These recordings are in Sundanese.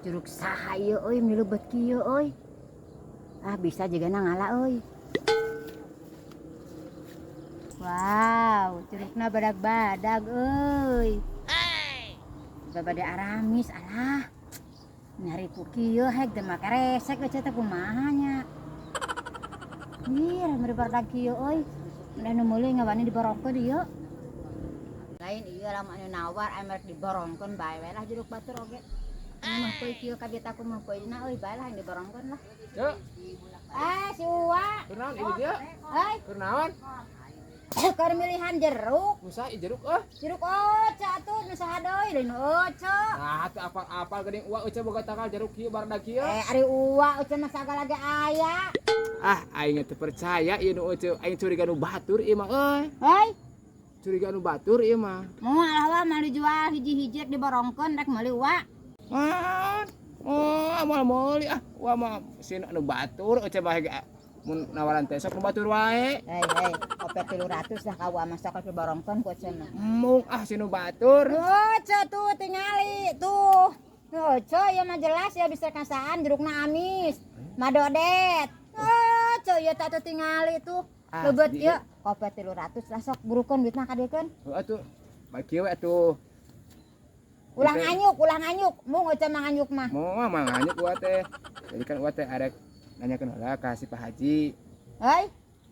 Jeruk saha ieu euy, meni leubeut kieu euy? Ah, bisa jigana ngala euy. Wow, jerukna badag-badag euy. Babade aramis alah. Nyari ku kieu hek teh make resek euy teh, kumaha nya. Ih, mere badag kieu euy. Mun anu meuli ngawani diborongkeun ieu. Lain ieu lamun anu nawar aya merek diborongkeun bae we lah jeruk batur oge. Anu mah poe kieu kabita ku mah poe euy, bae lah yang diborongkeun lah. Cek, Ah, si Uwa. Kunaon ini dia? Hei, Kunaon? Keur milihan jeruk. Musa ieu jeruk eh. Jeruk oca atuh nu saha deui, lain oca. Nah, teu apal-apal geuning uwa euceu boga tangkal jeruk kieu barudak kieu. Eh, ari uwa oca mah sagala ge aya. Ah, aing teu percaya ieu nu euceu, aing curiga nu batur ieu mah euy. Hei, Curiga nu batur ieu mah. Moal lah wa, mah dijual hiji-hiji rek diborongkeun, rek meuli uwa. Man, oh, moal meuli ah. Uwa mah sin anu batur euceu mah ge mun nawaran teh sok nu batur wae. Hei, hei, koper 300 lah ka uwa mah, sok diborongkeun ku oca mah. Mung ah, si nu batur. Oca tuh tingali tuh. Oca ya mah jelas ya, bisa kasaan jerukna amis. Madodet. Oca ya tak tuh tingali tuh. Leubet Asli. Ya, koper 300 lah, sok burukeun duitna ka dieu keun. Heuh atuh. Bae kieu we atuh. Ulah nganyuk, ulah nganyuk. Mung oca mah nganyuk mah. Mau mah nganyuk uwa teh. Jadi kan uwa teh arek nanyakeun heula ka si Pak Haji. Hei,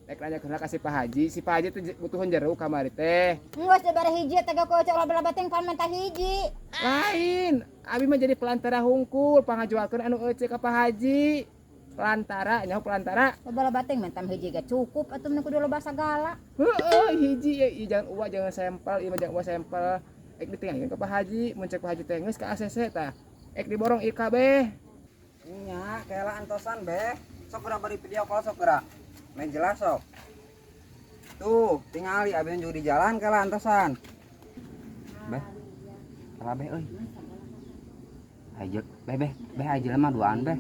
Rek nanyakeun heula ka si Pak Haji. Si Pak Haji teh butuhan jeruk kamari teh. Geus dibere hiji teh ku oca ulah bela-bating pan menta hiji. Lain, abi mah jadi pelantara hungkul, pangajualkeun anu euceu ka Pak Haji. Pelantara, nyaho pelantara. Bela-bating menta hiji ge cukup atuh, mun kudu loba sagala. Heeh, hiji ya, ieu jangan uwa, jangan sampel, ieu mah jangan uwa sampel. Ek ditinggalkeun ka Pak Haji, mun cek Pak Haji teh geus ka ACC tah. Ek diborong ieu kabeh. Nya, kela antosan beh. Sok geura bari video call, sok geura. Main jelas sok. Tuh, tingali abi juga di jalan, kela antosan. Beh. Kela beh euy. Ayo, beh beh, beh aja mah duaan beh.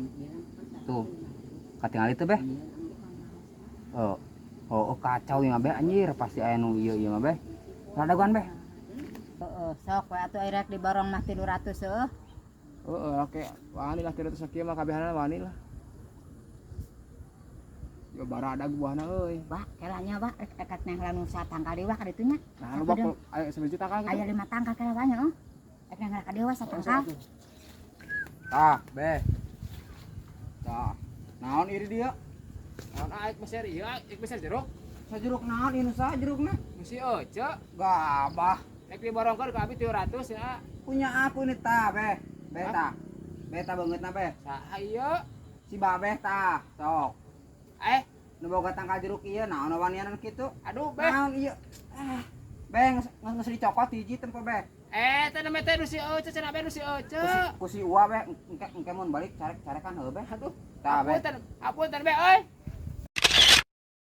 Tuh. Katingali teh beh. Oh, oh, oh kacau ieu mah beh, anjir, pasti aya nu ieu ieu mah beh. Radagoan beh. Heeh, sok we atuh rek diborong mah 300 heuh. Heeh, oke. Wani lah 300 sakieu mah, kabehanna wani lah. Yo baradag buahna euy. Wah, kelanya wah, rek rek neng nu satangkal deui wah ka ditu nya. Nah, lu bakal aya sebiji tangkal gitu. Aya lima tangkal kela wah nya, oh. Rek neng ka dieu wah satangkal. Tah, beh. Tah. Naon iri dia? Naon ah, ek meser ieu, ek meser jeruk. Sajuruk naon ieu, nu saha jerukna? Mesti euceu. Gabah. Rek diborongkeun ka abi 300 ya. Punya aku ini tah, beh. Beh tah. Beh tah beungeutna beh. Saha ieu? Si babeh tah, sok. Eh, Nu boga tangkal jeruk ieu naon wanianan kitu? Aduh, beh. Naon ieu? Ah, beh geus geus dicokot hiji tempo beh. Eh, teh namanya teh nu si Euceu, cenah beh nu si Euceu. Ku si Uwa beh, engke engke mun balik carek-carekan heuh beh. Aduh, Tah beh. apunten, apunten beh euy.